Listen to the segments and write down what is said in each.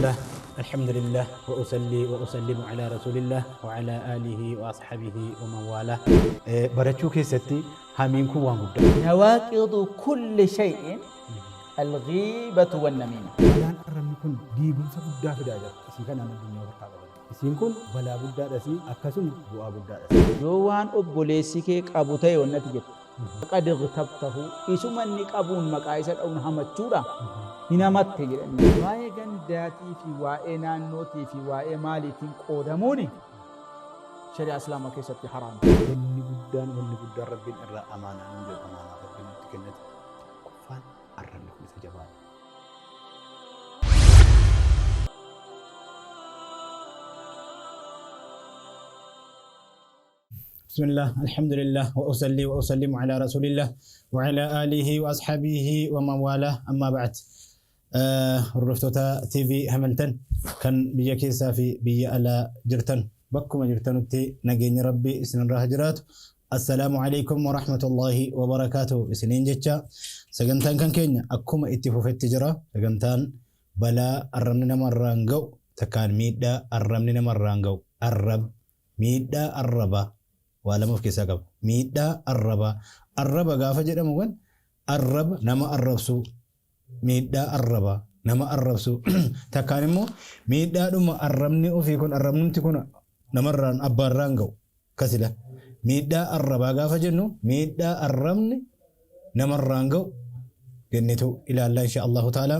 Bismillah, alhamdulillah, wa usalli wa usallimu ala rasulillah wa ala alihi wa ashabihi wa man wala. Barachuu keessatti hamiin kun waan guddaa. نواقض كل شيء الغيبة والنميمة. Balaan arrabni kun diigumsa guddaa fidaa jira. Isii kanaan addunyaa harkaa qaban. Isiin kun balaa guddaadhas, akkasuma bu'aa guddaadhas. Yoo waan obboleessi kee qabu ta'e wannati jettu, faqad ightabtahu, isuma inni qabuun maqaa isa dha'uun hamachuudha, hin hamatte jedhanii. Waa'ee gandaatii fi waa'ee naannootii fi waa'ee maaliitiin qoodamuuni shari'aa Islaamaa keessatti haraama. Wanni guddaan Rabbiin irraa amaanaa nuun jedhu, amaanaa Rabbiin nutti kennate tokkoffaan arrabni kun isa jabaadha. بسم الله، الحمد لله، وأصلي وأسلم على رسول الله وعلى آله وأصحابه ومن والاه، أما بعد. Hordoftoota TV Hamilton kan biyya keessaa fi biyya alaa jirtan, bakkuma jirtanutti nageenya Rabbii isinirraa haa jiraatu. Assalaamu alaikum wa rahmatullahi wa barakaatuh isiniin jecha, sagantaan kan keenya akkuma itti fufetti jira. Sagantaan balaa arrabni namarraan ga'u, takkaan miidhaa arrabni namarraan ga'u, arrab miidhaa arrabaa waa lama of keessaa qaba. Miidhaa arrabaa. Arraba gaafa jedhamu kan arraba nama arrabsuu, miidhaa arrabaa nama arrabsuu, takkaan immoo miidhaadhuma arrabni ofii kun, arrabnumti kun namarraan abbaarraan ga'u kasila. Miidhaa arrabaa gaafa jennu miidhaa arrabni namarraan ga'u jennetu ilaallaa, insha Allahu ta'ala.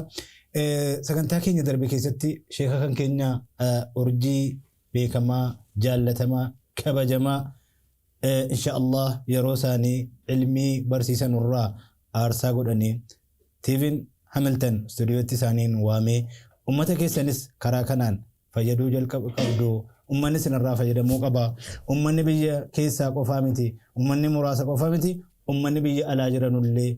Sagantaa keenya darbe keessatti sheeka kan keenya urjii beekamaa, jaallatamaa, kabajamaa, insha Allah yeroo isaanii ilmii barsiisan irraa aarsaa godhanii TV'n Hamilton stuudiyootti isaaniin waamee, ummata keessanis karaa kanaan fayyaduu jalqabu qabdu, ummanni isinirraa fayyadamuu qaba, ummanni biyya keessaa qofaa miti, ummanni muraasa qofa miti, ummanni biyya alaa jiranullee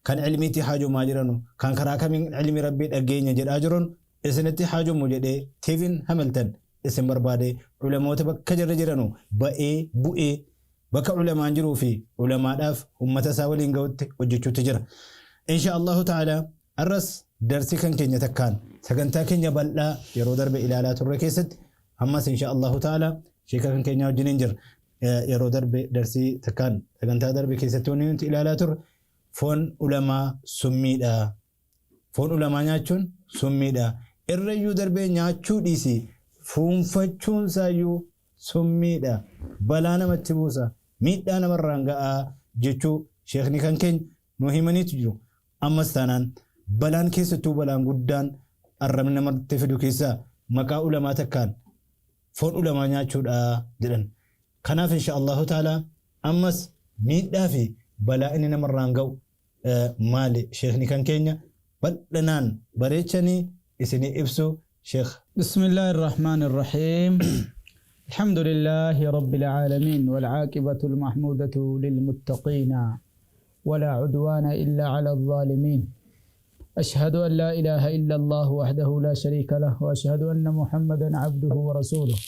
kan ilmiitti haajomaa jiranu, kan karaa kamiin ilmi Rabbii dhageenya jedhaa jiran isinitti haajomu jedhee TV'n Hamilton isin barbaade, ulamoota bakka jirra jiranu ba'ee bu'ee bakka ulamaan jiruu fi ulamaadhaaf ummata isaa waliin ga'utti hojjechuutti jira. Insha Allahu ta'ala arras darsii kan keenya takkaan sagantaa keenya bal'aa yeroo darbe ilaalaa turre keessatti ammas insha Allahu ta'ala sheeka kan keenya wajjiniin jira. Yeroo darbe darsii takkaan sagantaa darbe keessatti wanni nuti ilaalaa turre foon ulamaa summiidha. Foon ulamaa nyaachuun summiidha. Irrayyuu darbee nyaachuu dhiisi, fuunfachuun isaayyuu summiidha. Balaa namatti buusa. Miidhaa namarraan ga'aa jechuu sheekni kan keenya nu himaniitu jiru. Ammas taanaan balaan, keessattuu balaan guddaan arrabni namatti fidu keessaa maqaa ulamaa takkaan foon ulamaa nyaachuudha jedhan. Kanaaf insha Allahu ta'ala ammas miidhaa fi balaa inni namarraan ga'u maali, sheekni kan keenya bal'inaan bareechanii isinii ibsu, sheekh. بسم الله الرحمن الرحيم، الحمد لله رب العالمين، والعاقبة المحمودة للمتقين، ولا عدوان إلا على الظالمين، أشهد أن لا إله إلا الله وحده لا شريك له، وأشهد أن محمدا عبده ورسوله،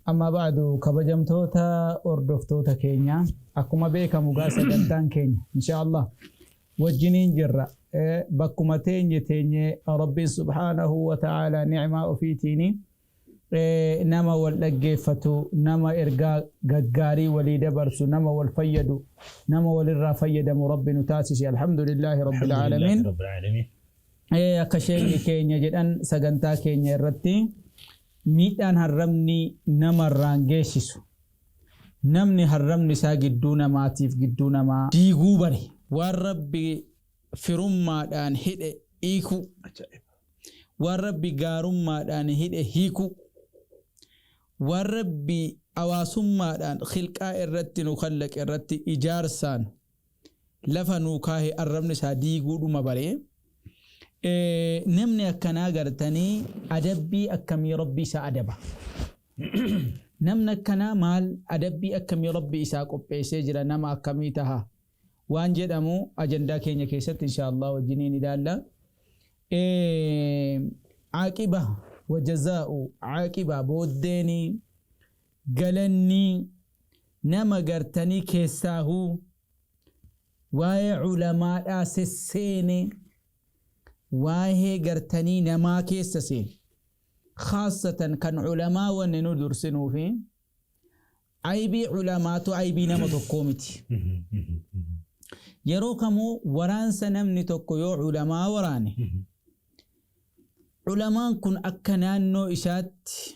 أما بعد. Kabajamtoota hordoftoota keenya, akkuma beekamu gaa sagantaan keenya insha Allah wajjiniin jirra. Bakkuma teenye teenye Rabbiin subhaanahu wa ta'ala ni'maa ofiitiini nama wal dhaggeeffatu, nama ergaa gaggaarii walii dabarsu, nama wal fayyadu, nama walirraa fayyadamu Rabbi nu taasise. Alhamdulillaahi rabbil aalamiin. Rabbil aalamiin. Akka sheekni keenya jedhan, sagantaa keenya irratti miidhaan harrabni namarraan geessisu, namni harrabni isaa gidduu namaatiif gidduu namaa diiguu bare, waan Rabbi firummaadhaan hidhe hiikuu, waan Rabbi gaarummaadhaan hidhe hiikuu, waan Rabbi hawaasummaadhaan khilqaa irratti nu kallaqe irratti ijaarsaan lafa nuu kaahe arrabni isaa diiguudhuma baree, namni akkanaa gartanii adabbii akkamii Rabbi isaa adaba? Namni akkanaa maal, adabbii akkamii Rabbi isaa qopheessee jira? Nama akkamii taha waan jedhamu ajandaa keenya keessatti insha Allah wajjiniin ilaalla. Caaqiba wajazaa'u caaqiba, booddeeni galanni nama gartanii keessaahuu waa'ee culamaadhaa sesseene. Waa'ee gartanii namaa keessa seenu. Khaasatan kan culamaa wanni nu dursinuufi aybii culamaatu aybii nama tokkoo miti. Yeroo kamuu waraansa namni tokko yoo culamaa waraane, culamaan kun akka naannoo isaatti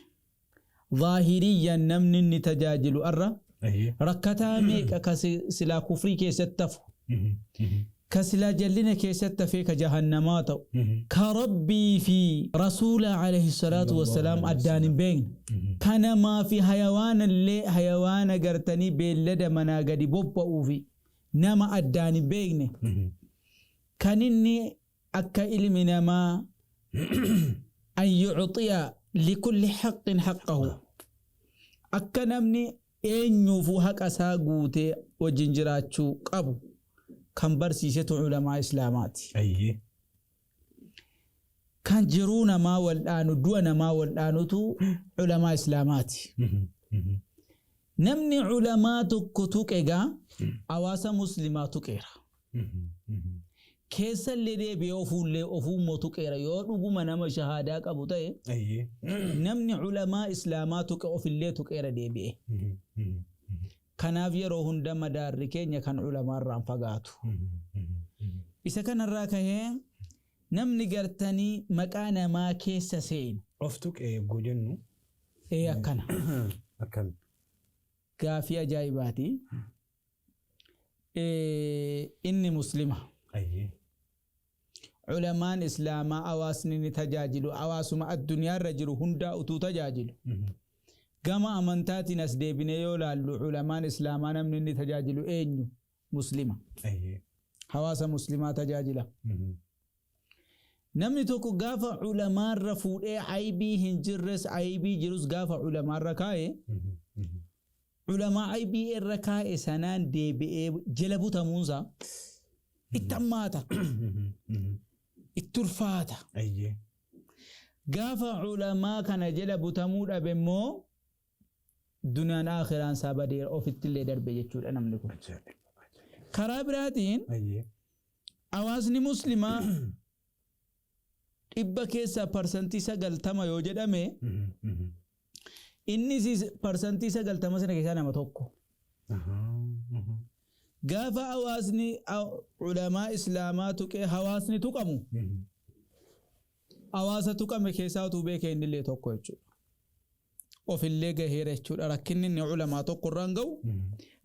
zaahiriyyan namni inni tajaajilu arra rakkataa meeqa ka silaa kufrii keessatti hafu, ka silaa jallina keessatti hafee ka jahannamaa ta'u, ka Rabbii fi Rasuula alayhi salaatu wassalaam addaan hin beekne, ka namaa fi hayawaanallee hayawaana gartanii beellada manaa gadi bobba'uu fi nama addaan hin beekne, kan inni akka ilmi namaa an yu'xiya likulli haqqin haqqahu, akka namni eenyuufuu haqa isaa guutee wajjin jiraachuu qabu kan barsiisetu culamaa Islaamaati. Kan jiruu namaa wal'aanu, du'a namaa wal'aanutu culamaa Islaamaati. Namni culamaa tokko tuqe egaa hawaasa Muslimaa tuqeera. Keessallee deebi'ee ofuullee ofuummoo tuqeera yoo dhuguma nama shahaadaa qabu ta'e namni culamaa Islaamaa tuqe ofillee tuqeera deebi'ee. Kanaaf yeroo hunda madaarri keenya kan culamaa irraan fagaatu. Isa kanarraa kahee namni gartanii maqaa namaa keessa seenu. Of tuqe yogguu jennu. Ee akkana. Akkami? Gaafii ajaa'ibaati. Inni muslima. Culamaan Islaamaa hawaasni ni tajaajilu. Hawaasuma addunyaarra jiru hundaa utuu tajaajilu. Gama amantaatiin as deebinee yoo laallu culamaan Islaamaa namni inni tajaajilu eenyu? Muslima. Hawaasa muslimaa tajaajila. Namni tokko gaafa culamaarra fuudhee aybii hin jirres aybii jirus gaafa culamaarra kaa'e, culamaa aybii irra kaa'e sanaan deebi'ee jala butamuunsaa itti hammaata. Itti ulfaata. Gaafa culamaa kana jala butamuu dhabe immoo duniyaan aakhiraan isaa badeera, ofittillee darbe jechuudha namni kun. Karaa biraatiin hawaasni muslimaa 100 keessaa 90% yoo jedhame, innis 90% sana keessaa nama tokko. Gaafa hawaasni culamaa Islaamaa tuqee hawaasni tuqamu, hawaasa tuqame keessaa utuu beekee innillee tokko jechuudha. Ofillee gaheera jechuudha. Rakkinni inni culamaa tokko irraan ga'u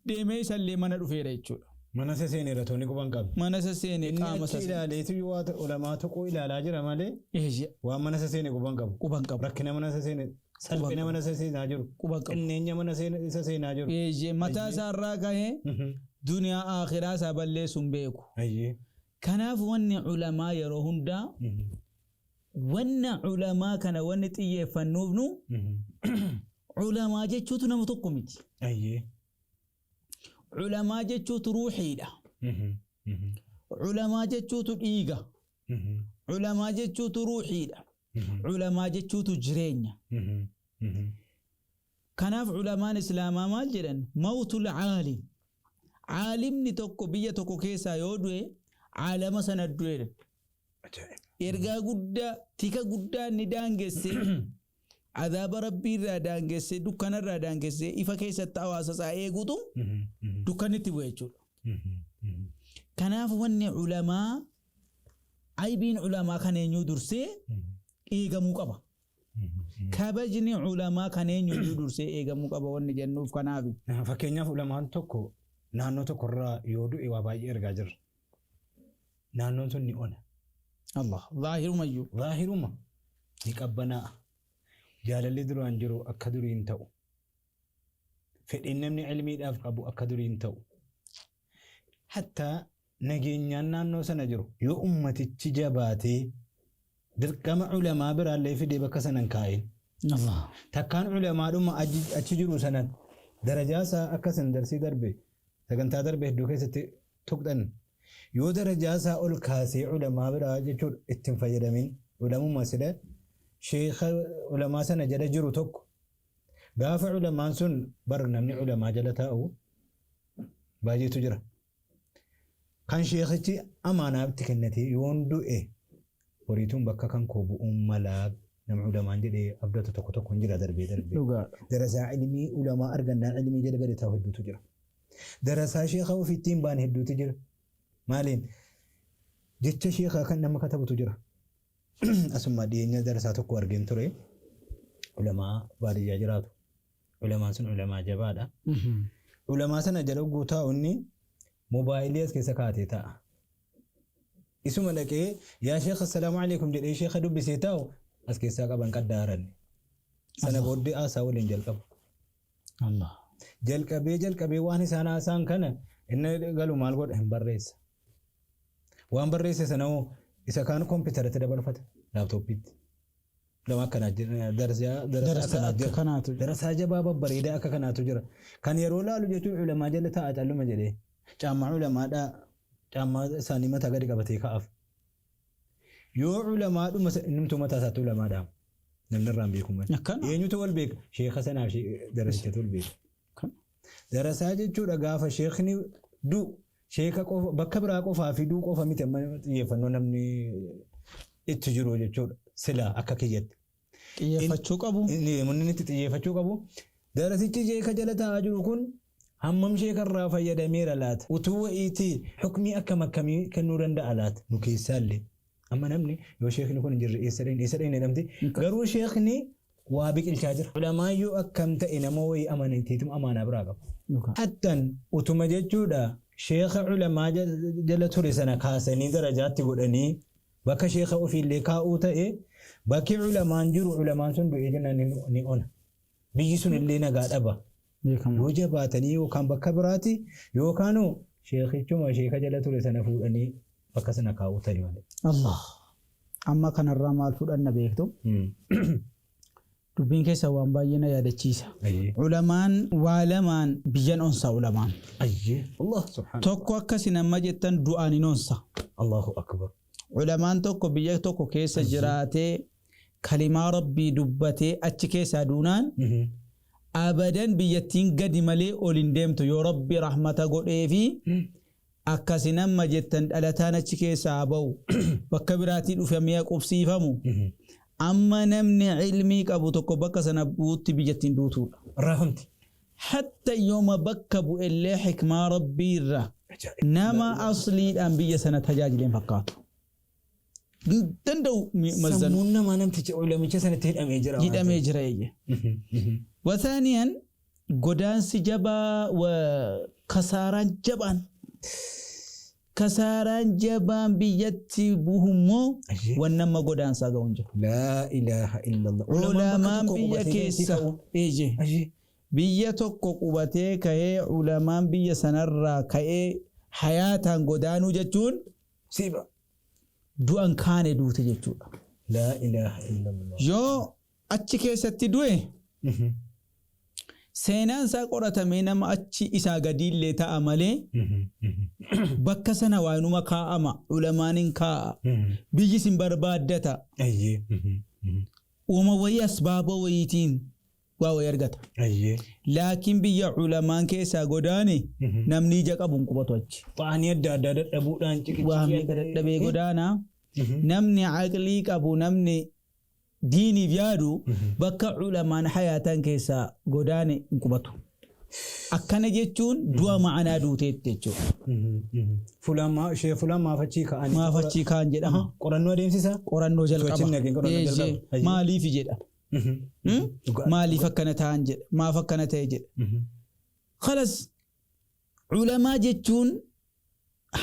deemee isallee mana dhufeera jechuudha. Mana seseeneera tooni quban qabu. Mana seseene Inni qaama achi sasseene. ilaaleetu waa ulamaa tuquu ilaalaa jira malee waan mana seseene quban qabu. Quban qabu. Rakkina mana seseene, salphina mana seseenaa jiru. Quban qabu. Xinneenya mana isa seenaa jiru. Mataa isaarraa kahee duniyaa akhiraa isaa balleessu hin beeku. Kanaaf wanni culamaa yeroo hundaa wanna culamaa kana wanni xiyyeeffannuuf nu culamaa jechuutu nama tokko miti. Culamaa jechuutu ruuxiidha. Culamaa jechuutu dhiiga. Culamaa jechuutu ruuxiidha. Culamaa jechuutu jireenya. Kanaaf culamaan Islaamaa maal jedhan? Mawtul caalim. Caalimni tokko biyya tokko keessaa yoo du'e caalama sana du'e. Ergaa guddaa, tika guddaa inni daangesse, azaaba Rabbii irraa daangesse, dukkana irraa daangesse, ifa keessatti hawaasa isaa eegutu dukkanni itti bu'e jechuudha. Kanaaf wanni culamaa aybiin culamaa kan eenyuu dursee eegamuu qaba. Kabajni culamaa kan eenyuyyuu dursee eegamuu qaba wanni jennuuf kanaafi. Fakkeenyaaf ulamaan tokko naannoo tokkorraa yoo du'e waa baay'ee argaa jirra. Naannoon sun ni ona. Allah zaahirumayyuu. Zaahiruma ni qabbanaa'a. Jaalalli duraan jiru akka durii hin ta'u. Fedhiin namni ilmiidhaaf qabu akka durii hin ta'u. Hattaa nageenyaan naannoo sana jiru yoo ummatichi jabaatee dirqama ulamaa biraallee fidee bakka sana hin kaa'in. Allah. Takkaan ulamaadhuma achi jiru sanan darajaa isaa akka isin darsii darbe sagantaa darbe hedduu keessatti tuqxan yoo darajaa isaa ol kaasee ulamaa biraa jechuudha itti hin fayyadamin ulamuma sila sheekha ulamaa sana jala jiru tokko gaafa ulamaan sun bar namni ulamaa jala taa'u baay'eetu jira. Kan sheekhichi amaanaa itti kennatee yoon du'e Horiituun bakka kan koo bu'uun malaa nama ulamaan jedhee abdatu tokko tokko hin jira darbee darbee. Dhugaadha. Darasaa ilmii ulamaa argannaan ilmii jala gadi taa'u hedduutu jira. Darasaa sheekha ofiitti hin baane hedduutu jira. Maaliin jecha sheekhaa kan nama katabutu jira. Asuma dhiyeenya darasaa tokko argeen ture. Ulamaa baadiyyaa jiraatu. Ulamaan sun ulamaa jabaadha. Ulamaa sana jala guutaa inni moobaayilii as keessa kaa'atee taa'a. Isuma dhaqee yaa sheekha assalaamu alaikum jedhee sheekha dubbisee taa'u as keessaa qaban qaddaaranne. Sana booddee haasaa waliin jalqabu. Allah. Jalqabee jalqabee waan isaan haasaan kana inni galu maal godha hin barreessa. Waan barreesse sana hoo isa kaan kompiitaratti dabarfata laaptooppiitti. Lama akkanaa jira darasaa Darasaa akkanaa akka jira. kanaatu jira. Darasaa jabaa babbareedaa akka kanaatu jira. Kan yeroo laalu jechuun ulamaa jala taa'a calluma jedhee caammaa ulamaadhaa caammaa isaanii mataa gadi qabatee ka'aaf. Yoo ulamaadhuma innumtuu mataa isaatti ulamaadhaa namni irraan beeku malee. Akkana. Eenyutu wal beeka? Sheekha sanaaf darasichatu wal beeka. Akkana. Darasaa jechuudha gaafa sheekni du'u sheeka qofa bakka biraa qofaa fi du'u qofa miti amma xiyyeeffannoo namni itti jiru jechuudha silaa akka kiyyatti. Xiyyeeffachuu qabu. Inni itti xiyyeeffachuu qabu. Darasichi sheeka jala taa'aa jiru kun hammam sheekarraa fayyadameera laata? Utuu wa'iitii hukmii akkam akkamii kennuu danda'a laata? Nu keessaallee. Amma namni yoo sheekni kun hin jirre eessa dhaqne eessa dhaqne jedhamti. Garuu sheekni waa biqilchaa jira. Ulamaan yoo akkam ta'e nama wayii amanatiitu amaanaa biraa qaba. Dhugaa. Hattan utuma jechuudha sheeka ulamaa jala ture sana kaasanii darajaatti godhanii bakka sheeka ofiillee kaa'uu ta'e bakki ulamaan jiru ulamaan sun du'ee jennaan ni ona. Biyyi sun illee nagaa dhaba. Beekamaa. Yoo jabaatanii yookaan bakka biraati yookaan sheekichuma sheeka jala ture sana fuudhanii bakka sana kaa'uu ta'e malee. Allah. Amma kanarraa maal fudhanna beektu? Dubbiin keessa waan baay'ee na yaadachiisa. Ayyee. Ulamaan waa lamaan biyyan onsa ulamaan. Ayyee. Allah subhaanahu. Tokko akkasin amma jettan du'aan hin onsa. Allahu akbar. Ulamaan tokko biyya tokko keessa jiraatee kalimaa rabbii dubbatee achi keessaa duunaan abadan biyyattiin gadi malee ol hin deemtu yoo rabbi rahmata godhee fi akkasin amma jettan dhalataan achi keessaa ba'u bakka biraatii dhufamee qubsiifamu amma namni ilmii qabu tokko bakka sana bu'utti biyyattiin duutuudha. Raafamti. Hatta yooma bakka bu'ellee xikmaa rabbiirra Ajaa'ib. nama asliidhaan biyya sana tajaajileen fakkaatu. Hin danda'u mazzanu Sammuun namaa namticha ulamicha sanatti hidhamee jira. hidhamee jira eeyye. Wasaaniyaan godaansi jabaa kasaaraan jabaan kasaaraan jabaan biyyatti bu'ummoo Ayyee. waan nama godaansaa ga'u hin jiru. Laa ilaaha illallah. Ulamaan biyya keessa eeyye. Ayyee. Biyya tokko qubatee ka'ee ulamaan biyya sanarraa ka'ee hayaataan godaanuu jechuun Siiba. du'an kaane duute jechuudha. Laa ilaaha illallah. Yoo achi keessatti du'e seenaan isaa qoratamee nama achi isaa gadiillee ta'a malee bakka sana waanuma kaa'ama ulamaan hin kaa'a biyyi sin barbaaddata Ayyee. uuma wayii asbaaba wayiitiin waa wayii argata. Ayyee. Laakiin biyya ulamaan keessaa godaane namni ija qabu hin qubatu achi. Xaanii adda addaa dadhabuudhaan ciqilchii Waa meeqa dadhabee godaanaa namni aqlii qabu namni diiniif yaadu bakka ulamaan hayaatan keessaa godaane hin qubatu. Akkana jechuun du'a ma'anaa duuteetti jechuudha. Fulaan ishee fulaan maaf achii ka'anii. Maaf achii kaan jedhama. Qorannoo adeemsisa. Qorannoo jalqaba. Sochiin nageen qorannoo Eeyyee. jalqaba. Maaliif jedha. Maaliif akkana ta'an jedha. Maaf akkana ta'e jedha. Khalas ulamaa jechuun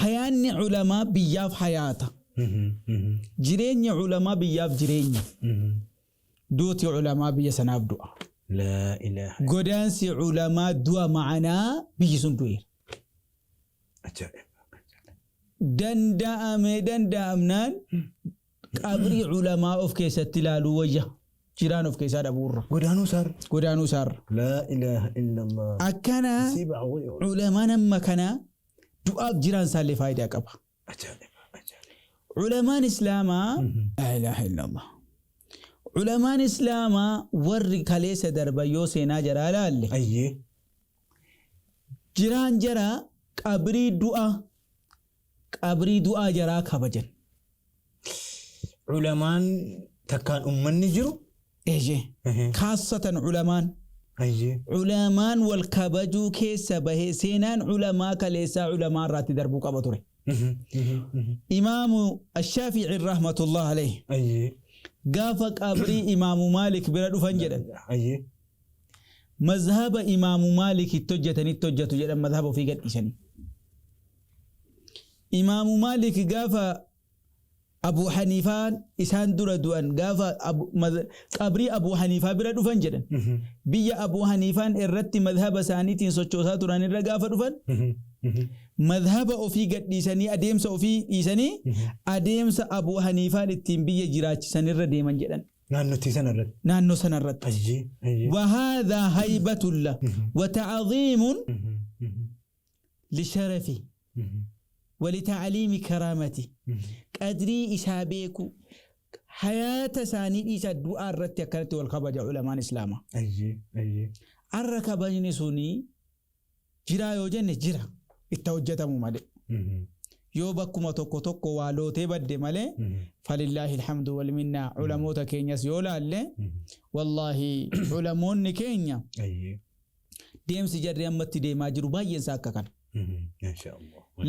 hayaanni ulamaa biyyaaf hayaata. Jireenya ulamaa biyyaaf jireenya. Duuti ulamaa biyya sanaaf du'a. Laa ilaaha. Godaansi ulamaa du'a ma'anaa biyyi sun du'eera. Ajaa'ib. Danda'amee danda'amnaan qabrii ulamaa of keessatti ilaaluu wayya. Jiraan of keessaa dhabuurra. Godaanuu isaarra. Godaanuu isaarra. Laa ilaaha illallah. Akkana Siiba awwee. ulamaan amma kanaa du'aaf jiraan isaallee faayidaa qaba. Ajaa'ib. Ajaa'ib. Ulamaan Islaamaa laa ilaaha illallah. Ulamaan Islaamaa warri kaleessa darban yoo seenaa jaraa ilaalle Ayyee. jiraan jaraa qabrii du'a qabrii du'aa jaraa kabajan. Ulamaan takkaan ummanni jiru. Eeyyee. Kaassatan ulamaan. Ulamaan wal kabajuu keessa bahee seenaan ulamaa kaleessaa ulamaa irraatti darbuu qaba ture. Imaamu Ashaafi'i rahmatullah alayhi. Gaafa qabrii Imaamu Maalik bira dhufan jedhan. Mazhaba Imaamu Maalik itti hojjetanitti hojjetu jedhan mazhaba ofii gadhiisanii. Imaamu Maalik gaafa Abuu Haniifaan isaan dura du'an gaafa qabrii Abuu Haniifaa bira dhufan jedhan. Biyya Abuu Haniifaan irratti madhaba isaaniitiin sochoosaa turan irra gaafa dhufan madhaba ofii gadhiisanii adeemsa ofii dhiisanii adeemsa Abuu Haniifaan ittiin biyya jiraachisan irra deeman jedhan. Naannottii sana irratti. Naannoo sana irratti. Wahaadhaa haybatun la wa ta'aziimun lisharafi walita'aliimi karaamati qadrii isaa beekuu hayaata isaanii dhiisaa du'aa irratti akkanatti wal kabaja ulamaan islaamaa. Arra kabajni suni jiraa yoo jenne jira itti hojjetamu malee. Yoo bakkuma tokko tokko waa lootee badde malee falillaahi alhamdu wal minnaa ulamoota keenyas yoo laalle wallaahi ulamoonni keenya deemsi jarri ammatti deemaa jiru baay'een isaa akka kana.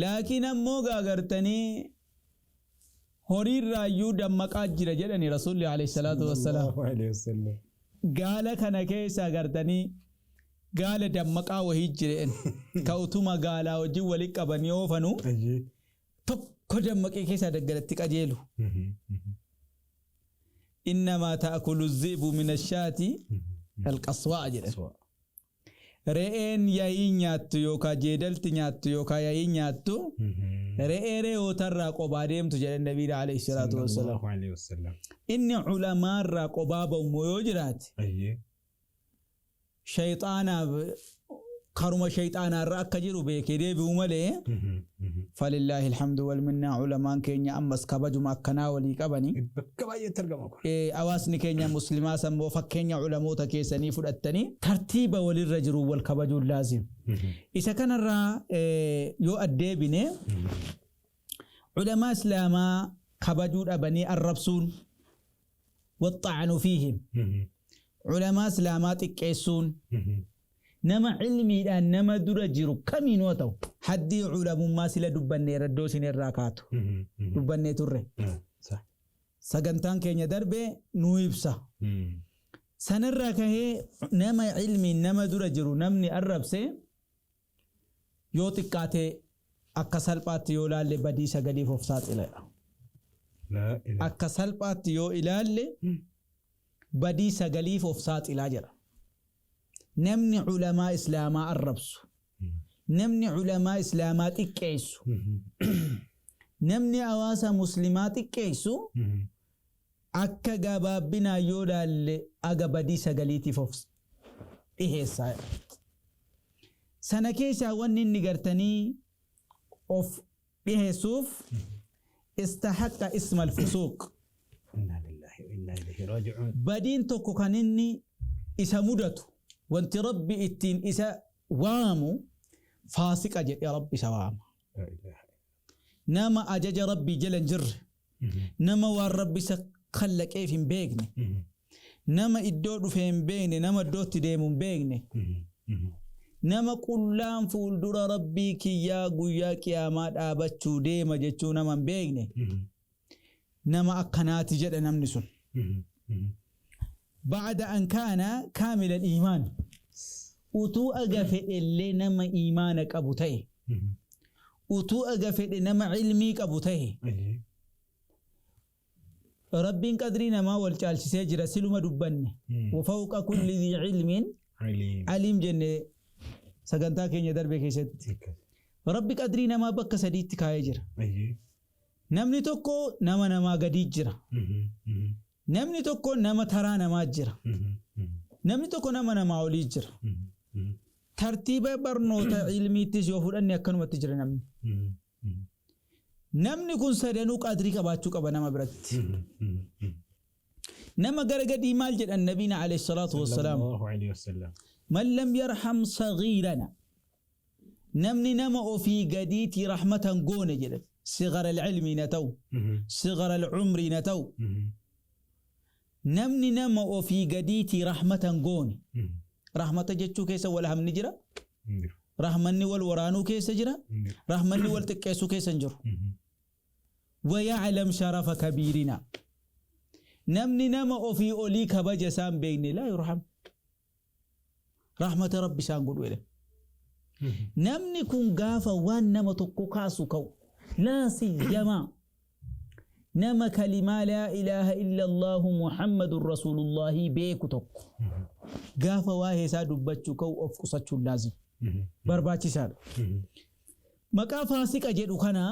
Laakiin ammoo gaagartanii horiirraayyuu dammaqaa jira jedhani Rasuulli alayhi salaatu wassalaam. Gaala kana keessa agartanii gaala dammaqaa wahii jireen ka utuma gaalaa wajjin wali qabanii oofanu tokko dammaqee keessaa daggalatti qajeelu. Innamaa ta'kulu zi'bu mina shaati alqaswaa jedhan. Re'een yayii nyaattu yookaa jeedalti nyaattu yookaa yayii nyaattu re'ee re'ootarraa qobaa deemtu jedhan nabiin alayhi salaatu wassalaam. Sallallahu alayhi wasallam. Inni ulamaarraa qobaa ba'u immoo yoo jiraate shayxaanaaf karuma shayxaanaarra akka jiru beekee deebi'u malee falillaahi alhamdu wal minnaa ulamaan keenya ammas kabajuma akkanaa walii qabani. Bakka baay'eetti argama kun. Hawaasni keenya muslimaas ammoo fakkeenya ulamoota keessanii fudhattanii tartiiba walirra jiru wal kabajuun laazim. Isa kanarraa yoo addeebine ulamaa islaamaa kabajuu dhabanii arrabsuun waxxa'anu fiihim ulamaa islaamaa xiqqeessuun nama ilmiidhaan nama dura jiru kamiinuu haa ta'u haddii ulamummaa sila dubbannee iddoo isin irraa kaatu dubbannee turre. Sagantaan keenya darbe nuu ibsa. Sanarraa kahee nama ilmiin nama dura jiru namni arrabse yoo xiqqaate akka salphaatti yoo ilaalle badii sagaliif of saaxiladha. Akka salphaatti yoo ilaalle badii sagaliif of saaxilaa jedha. Namni ulamaa islaamaa arrabsu, namni ulamaa islaamaa xiqqeessu, namni hawaasa muslimaa xiqqeessu akka gabaabbinaan yoo ilaalle aga badii sagaliitiif of dhiheessaa. Sana keessaa wanni inni gartanii of dhiheessuuf istahaqqa ismal fusuuq. Inna lillahi wa inna ilayhi raaji'uun. Badiin tokko kan inni isa mudatu wanti Rabbi ittiin isa waamu faasiqa jedhee Rabbi isa waama. Nama ajaja Rabbii jala hin jirre, nama waan Rabbi isa kallaqeef hin beekne, nama iddoo dhufe hin beekne, nama iddootti deemu hin beekne, nama qullaan fuuldura Rabbii kiyyaa guyyaa qiyaamaa dhaabachuu deema jechuu nama hin beekne, nama akkanaati jedha namni sun. Ba'da an kaana kaamila iimaan utuu aga fedhellee nama iimaana qabu ta'e, utuu aga fedhe nama ilmii qabu ta'e, Rabbiin qadrii namaa wal caalchisee jira siluma dubbanne. Wa fawqa kulli dhii ilmin aliim jenne sagantaa keenya darbe keessatti. Rabbi qadrii namaa bakka sadiitti kaa'ee jira. Namni tokko nama namaa gadii jira. Namni tokko nama taraa namaa jira. Namni tokko nama namaa olii jira. Tartiiba barnoota ilmiittis yoo fudhanne akkanumatti jira namni. Namni kun sadanuu qadrii qabaachuu qaba nama biratti. Nama gara gadii maal jedhan nabiin alayhi salaatu wassalaam. Man lam yarham saghiirana. Namni nama ofii gadiitii rahmatan goone jedhan. Sigara al-ilmiin haa ta'u, sigara al-umriin haa ta'u, namni nama ofii gadiitii rahmata hin goone. Rahmata jechuu keessa wal hamni jira. Rahmanni wal waraanuu keessa jira. Rahmanni wal xiqqeessuu keessa hin jiru. Waya'lam sharafa kabiirina. Namni nama ofii olii kabaja isaa hin beekne laa yurham. Rahmata Rabbi isaan godhu jedhan. Namni kun gaafa waan nama tokko kaasu ka'u laa siyyamaa nama kalimaa laa ilaaha illallaahu Muhammadun rasuulullaahii beeku tokko gaafa waa'ee isaa dubbachuu ka'u of qusachuun laazim. Barbaachisaadha. Maqaa faasiqa jedhu kana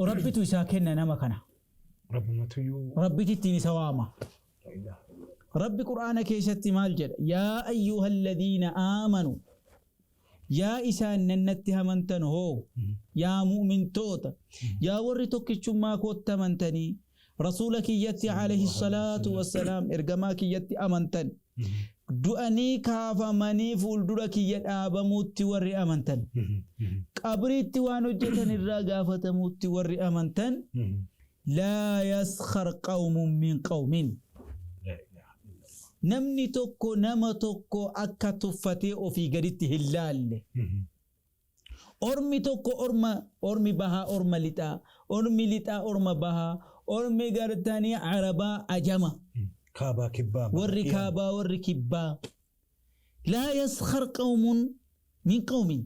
Rabbitu isaa kenna nama kana. Rabbumatuyyuu. Rabbiti ittiin isa waama. Rabbi Qur'aana keessatti maal jedha? Yaa ayyuhalladiina aamanu yaa isaan nannatti amantan hoo yaa mu'mintoota yaa warri tokkichummaa kootti amantanii rasuula kiyyatti alayhi salaatu wassalaam ergamaa kiyyatti amantan du'anii kaafamanii fuuldura kiyya dhaabamuutti warri amantan qabriitti waan hojjetan irraa gaafatamuutti warri amantan Laa yaskhar qawmun min qawmin. Namni tokko nama tokko akka tuffatee ofii gaditti hin laalle. Ormi tokko orma, ormi bahaa orma lixaa, ormi lixaa orma bahaa, ormi gartanii arabaa ajama. Kaabaa kibbaa. Warri kaabaa warri kibbaa. Laa yaskhar qawmun min qawmin.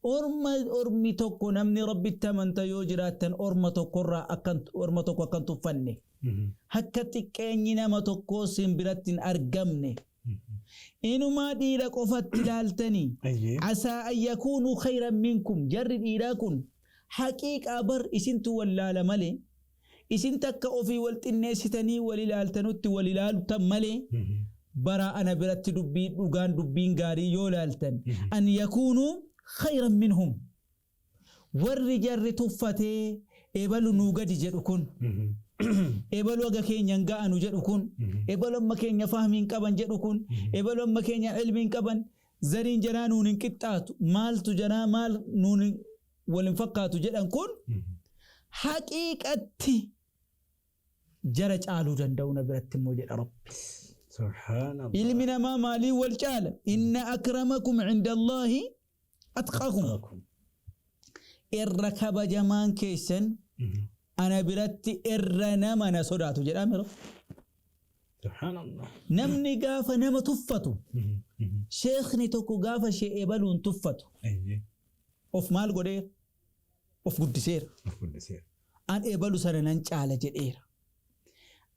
Orma ormi tokko namni Rabbitti amanta yoo jiraattan orma tokkorraa akka orma tokko akka hin tuffanne. Akka xiqqeenyi nama tokkoo sin biratti hin argamne. Inumaa dhiira qofatti ilaaltanii. Asaa an yakuunuu khayran minkum. Jarri dhiiraa kun haqiiqaa bar isintu wallaala malee Isin takka ofii wal xinneessitanii wal ilaaltanutti wal ilaaltan malee baraa ana biratti dubbii dhugaan dubbiin gaarii yoo ilaaltan an yakuunuu khayran minhum warri jarri tuffatee ebalu nuu gadi jedhu kun ebalu haga keenya hin ga'anu jedhu kun ebalu amma keenya fahmii hin qaban jedhu kun ebalu amma keenya ilmii hin qaban zariin jaraa nuun hin qixxaatu maaltu jaraa maal nuun wal hin fakkaatu jedhan kun haqiiqatti jara caaluu danda'u na biratti immoo jedha Rabbi. Subhaanallah. Ilmi namaa maaliin wal caala? Inna akramakum indallaahi atqaakum. Atqaakum. Irra kabajamaan keessan ana biratti irra nama na sodaatu jedhaa mira. Subhaanallah. Namni gaafa nama tuffatu, sheekhni tokko gaafa shee ebaluun tuffatu, Ayyee. Of maal godheera? Of guddiseera. Of guddiseera. An ebalu sana nan caala jedheera.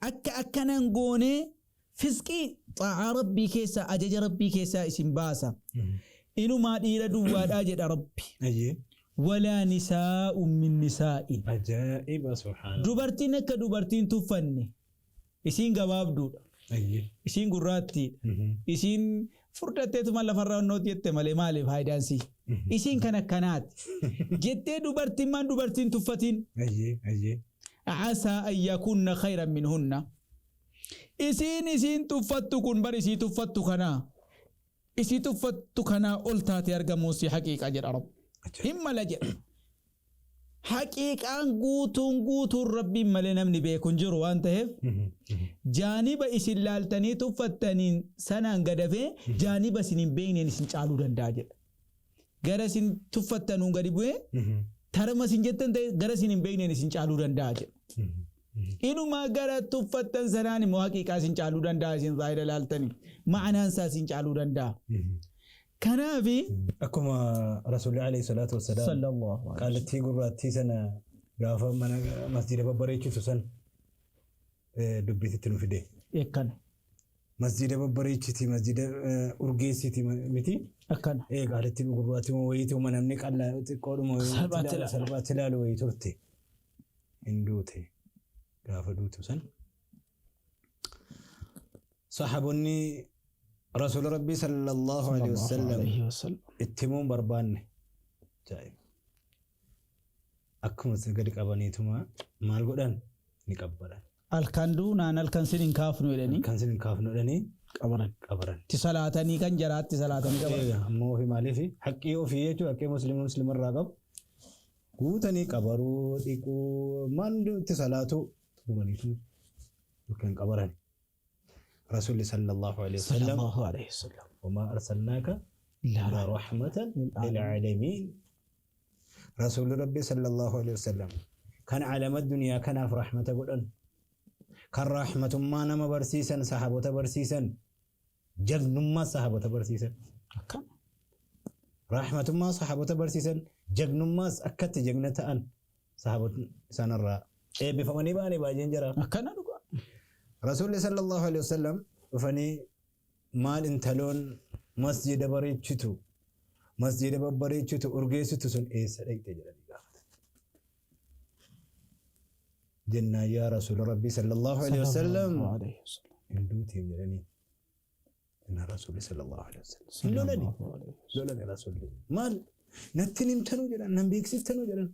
Akka akkana hin goonee fisqii xaa'aa Rabbii keessaa ajaja Rabbii keessaa isin baasa. Inumaa dhiira duwwaadhaa jedha Rabbi. Ayyee. Walaa nisaa'un min nisaa'in. Ajaa'iba subhaanallah. Dubartiin akka dubartiin tuffanne. Isiin gabaabduudha. Ayyee. Isiin gurraattiidha. Isiin furdatteetuma lafarraa onnooti jette malee maali faayidaan sii? Isiin kan akkanaati. Jettee dubartimmaan dubartiin tuffatiin. Ayyee. Ayyee. Asaa an yakunna khayran minhunna. Isiin isiin tuffattu kun bar isii tuffattu kanaa. Isii tuffattu kanaa ol taatee argamuun sii haqiiqa jedha Rabbi. Hin mala jedha. Haqiiqaan guutuun guutuun Rabbiin malee namni beeku hin jiru waan taheef jaaniba isin laaltanii tuffattaniin sanaan gad hafee jaaniba isin hin beekneen isin caaluu danda'a jedha. Gara isin tuffattanuun gadi bu'ee tarma isin jettan ta'e gara isin hin beekneen isin caaluu danda'a jedha. Inumaa gara tuffattan sanaan immoo haqiiqaa isin caaluu danda'a isin zaahira laaltanii ma'anaan isaa isin caaluu danda'a. Kanaafi. Akkuma Rasuulli alayhi salaatu wassalaam Sallallahu alaihi qaallattii gurraattii sana gaafa mana masjiida babbareechitu san dubbiitti nu fide. Akkana. Masjiida babbareechiti, masjiida urgeessiti miti. Akkana. Qaallattiin gurraattii wayiiti uma namni qallaa xiqqoodhuma Salphaatti ilaalu. Salphaatti ilaalu wayii turte. Hin duute. Gaafa duutu san. Sahaabonni Rasuula Rabbii sallallahu alaihi wasallam itti himuun barbaanne. Ajaa'iba. Akkuma gadi qabaniituma maal godhan ni qabbaran. Halkan duunaan halkan sin hin kaafnu jedhanii. Halkan sin hin kaafnu jedhanii qabaran. Qabaran. Itti salaatanii kan jaraatti salaatanii qabaran. Eega ammoo ofii maaliif haqqii ofii jechuun haqqii muslima muslima irraa qabu. Guutanii qabaruu, dhiquu, maal itti salaatu xumuraniitu yookiin qabaran. Rasuulli sallallahu alaihi wasallam Sallallahu alaihi wasallam. وما أرسلناك إلا رحمة للعالمين. رسول ربي صلى الله عليه وسلم كان عالم الدنيا كان في رحمة قدن كان رحمة ما نما برسيسا صحابة برسيسا جن ما صحابة برسيسا Akkana. رحمة ما صحابة برسيسا جن ما أكت جنة أن صحابة سنرى إيه بفمني باني باجين جرا Akkana dhugaa. رسول صلى الله عليه وسلم فني maal intaloon masjida bareechitu masjida babbareechitu urgeessitu sun eessa dhaqxe jedhanii gaafatan. Jennaan yaa rasuula rabbii sallallahu alaihi wasallam Sallallahu alaihi wasallam. hin duutiin jedhanii. Jennaan rasuulli sallallahu alaihi wasallam hin lolani Sallallahu alaihi wasallam. lolani rasuulli maal natti himtanuu jedhan nan beeksiftanuu jedhan.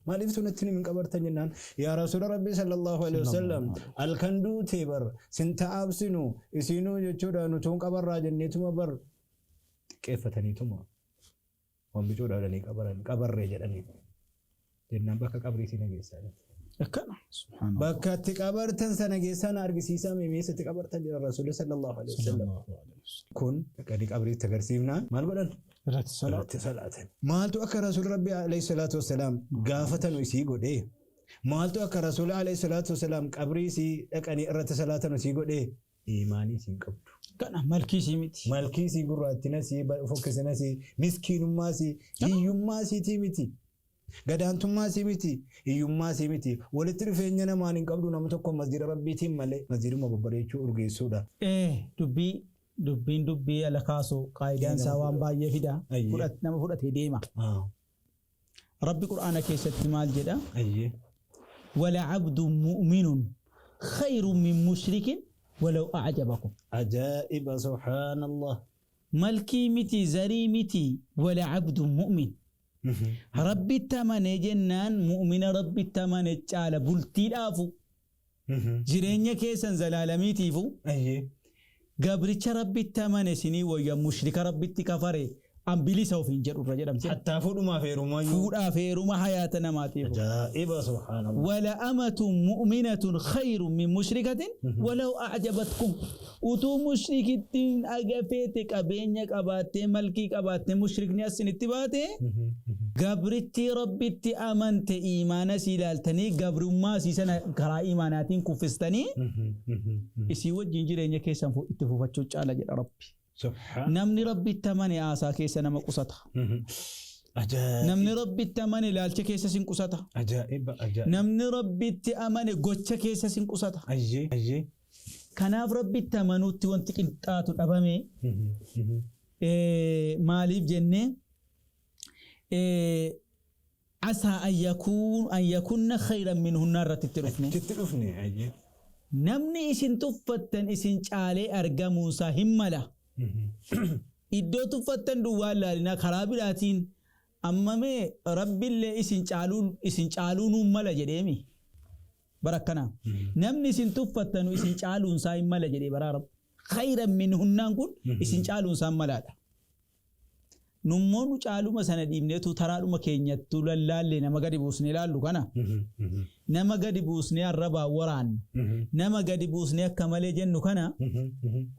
Maaliiftu natti hin qabartan jennaan yaa rasuula rabbii sallallahu alaihi wasallam halkan duutee bar sin ta'aabsinu isinuu jechuudha nutuun qabarraa jenneetuma bar xiqqeeffataniituma waan bicuudha jedhanii qabaran qabarree jedhanii jennaan bakka qabrii si nageessaa jedhan. Akkana. Subhaanallah. Bakka itti qabartan sana geessaa na argisiisaa mee meessa itti qabartan jedhan rasuulli sallallahu alaihi wasallam. Sallallahu alaihi wasallam. Kun dhaqanii qabriitti agarsiifnaan maal godhan? Irratti salaatu. Irratti salaatan. Maaltu akka rasuulli rabbi alayhi salaatu wassalaam gaafatanu isii godhee? Maaltu akka rasuulli alayhi salaatu wassalaam qabrii isii dhaqanii irratti salaatanu isii godhee? Imaanii isiin qabdu. Kana malkii isii miti. Malkii isii gurraattina isii fokkisina isii miskiinummaa isii hiyyummaa isiitii miti. Gadaantummaa isii miti. Hiyyummaa isii miti. Walitti dhufeenya namaan hin qabdu nama tokko masjida rabbiitiin malee masjiduma babbareechuu urgeessuudha. Dubbii dubbiin dubbii ala kaasu qaayidaan isaa waan baay'ee fida. Ayyee. Nama fudhatee deema. Rabbi Qur'aana keessatti maal jedha? Ayyee. ولعبد مؤمن خير من مشرك ولو أعجبكم. Ajaa'iba subhaanallah. Malkii miti zarii miti ولعبد مؤمن. Rabbitti amanee jennaan mu'mina rabbitti amane caala bultiidhaafu jireenya keessan zalaalamiitiifu Ayyee. gabricha rabbitti amane sinii wayya mushrika rabbitti kafare an bilisa ofiin jedhurra jedhamte. Hattaa fuudhumaaf heerumaayyuu. Fuudhaaf heeruma hayaata namaatiif. Ajaa'iba subhaanallah. ولأمة مؤمنة خير من مشركة ولو أعجبتكم. Utuu mushrikittiin agafeete qabeenya qabaattee malkii qabaattee mushrikni asinitti baate gabrittii rabbitti amante iimaana sii ilaaltanii gabrummaa sii sana karaa iimaanaatiin kuffistanii isii wajjin jireenya keessan itti fufachuu caala jedha rabbi. Subhaan. Namni rabbitti amane haasaa keessa nama qusata. Ajaa'iba. Namni rabbitti amane ilaalcha keessa sin qusata. Ajaa'iba ajaa'iba. Namni rabbitti amane gocha keessa sin qusata. Ayyee ayyee. Kanaaf rabbitti amanuutti wanti qinxaatu dhabame maaliif jennee عسى أن يكن خيرا منهن irratti itti dhufne. Itti dhufne ayyee. Namni isin tuffattan isin caalee argamuunsaa hin mala. Iddoo tuffattan duwwaa ilaalinaa karaa biraatiin amma mee rabbillee isin caaluu nuun mala jedheemi. Bara akkanaa. Namni isin tuffattanu isin caaluunsaa hin mala jedhee baraa rabbi. خيرا منهن naan kun isin caaluunsaa hin malaadha. Nummoo nu caaluma sana dhiibneetu taraadhuma keenyattuu lallaallee nama gadi buusnee ilaallu kana. Nama gadi buusnee arrabaa waraannu. Nama gadi buusnee akka malee jennu kana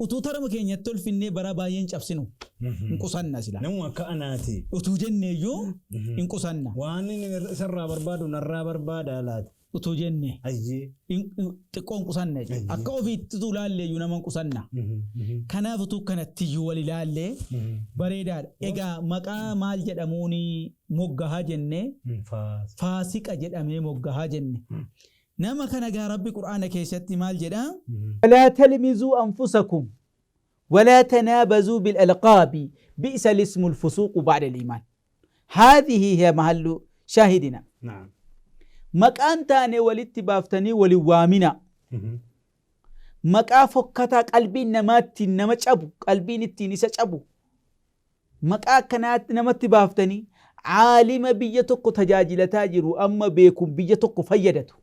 utuu tarama keenyatti olfinnee bara baay'een cabsinu. Hin qusanna sila. Namuma akka anaati. Utuu jenneeyyuu hin qusanna. Waan inni isarraa barbaadu narraa barbaada laata. Utuu jenne Ayyee. xiqqoo hin qusanna jechuudha. Akka ofiitti utuu laalleeyyuu nama hin qusanna. Kanaaf utuu kanattiyyuu wal ilaallee bareedaadha. Egaa maqaa maal jedhamuun moggahaa jennee Faas. faasiqa jedhamee moggahaa jenne. Nama kana gaa Rabbi Qur'aana keessatti maal jedhaa? ولا تلمزوا أنفسكم ولا تنابزوا بالألقاب بئس الاسم الفسوق بعد الإيمان. هذه هي محل شاهدنا. نعم. Maqaan taane walitti baaftanii wali waamina. Maqaa fokkataa qalbiin namaatti nama cabu, qalbiin ittiin isa cabu. Maqaa akkanaatti namatti baaftanii caalima biyya tokko tajaajilataa jiru amma beekuun biyya tokko fayyadatu.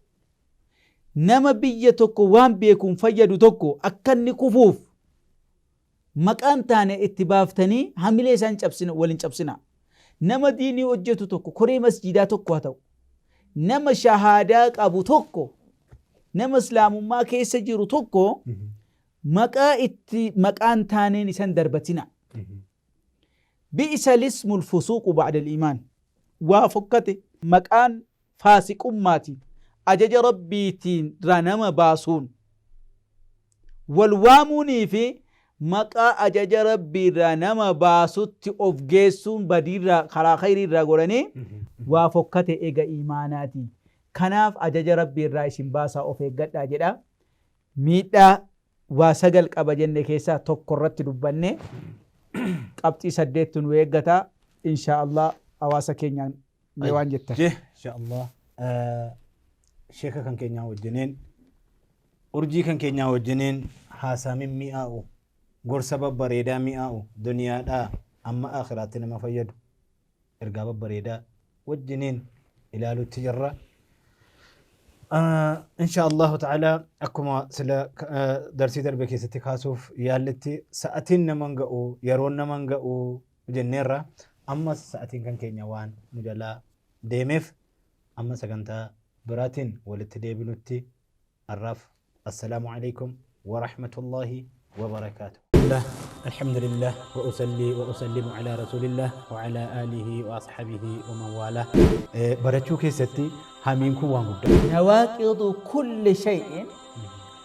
Nama biyya tokko waan beekuun fayyadu tokko akka inni kufuuf maqaan taane itti baaftanii hamilee isaan cabsina waliin cabsina. Nama diinii hojjetu tokko koree masjiidaa tokko haa ta'u. Nama shahaadaa qabu tokko, nama islaamummaa keessa jiru tokko maqaa itti maqaan taaneen isan darbatina. Bi'isa lismul fusuuqu ba'da al-iimaan. Waa fokkate maqaan faasiqummaatiin ajaja Rabbiitiin irraa nama baasuun wal waamuunii fi maqaa ajaja Rabbii irraa nama baasutti of geessuun badiirraa karaa khayrii irraa godhanii waa fokkate ega iimaanaati. Kanaaf ajaja Rabbii irraa isin baasaa of eeggadhaa jedha. Miidhaa waa 9 qaba jenne keessaa tokko irratti dubbanne qabxii 8tu nu eeggata inshaa Allah hawaasa keenyaan mee waan jettan. Jee inshaa Allah sheeka kan keenyaa wajjiniin urjii kan keenyaa wajjiniin haasaa mimmi'aa'u gorsa babbareedaa mi'aa'u duniyaadhaa amma akhiraatti nama fayyadu ergaa babbareedaa wajjiniin ilaalutti jirra. Insha Allahu ta'ala akkuma sila darsii darbe keessatti kaasuuf yaalletti sa'atiin naman ga'u yeroon naman ga'u jenneerra ammas sa'atiin kan keenya waan nu jalaa deemeef amma sagantaa biraatiin walitti deebinutti har'aaf assalaamu alaikum wa rahmatullahi wa barakaatuh. الحمد لله وأصلي وأسلم على رسول الله وعلى آله وأصحابه ومن والاه. Barachuu keessatti hamiin kun waan guddaa. نواقض كل شيء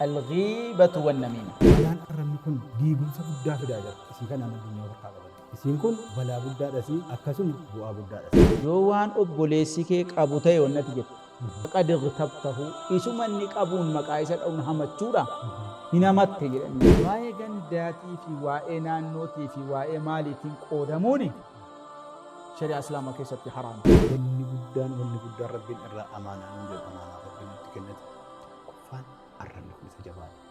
الغيبة والنميمة. Balaan arrabni kun diigumsa guddaa fidaa jira. Isii kanaan addunyaa harkaa qaban. Isiin kun balaa guddaadhas akkasuma bu'aa guddaadhas. Yoo waan obboleessi kee qabu ta'e wannati jettu. Faqad ightabtahu isuma inni qabuun maqaa isa dha'uun hamachuudha. Hin hamatte jedhanii. Waa'ee gandaatii fi waa'ee naannootii fi waa'ee maaliitiin qoodamuuni shari'aa Islaamaa keessatti haraama. Wanni guddaan wanni guddaan Rabbiin irraa amaanaa nuun jedhu amaanaa Rabbiin nutti kennate tokkoffaan arrabni kun isa jabaadha.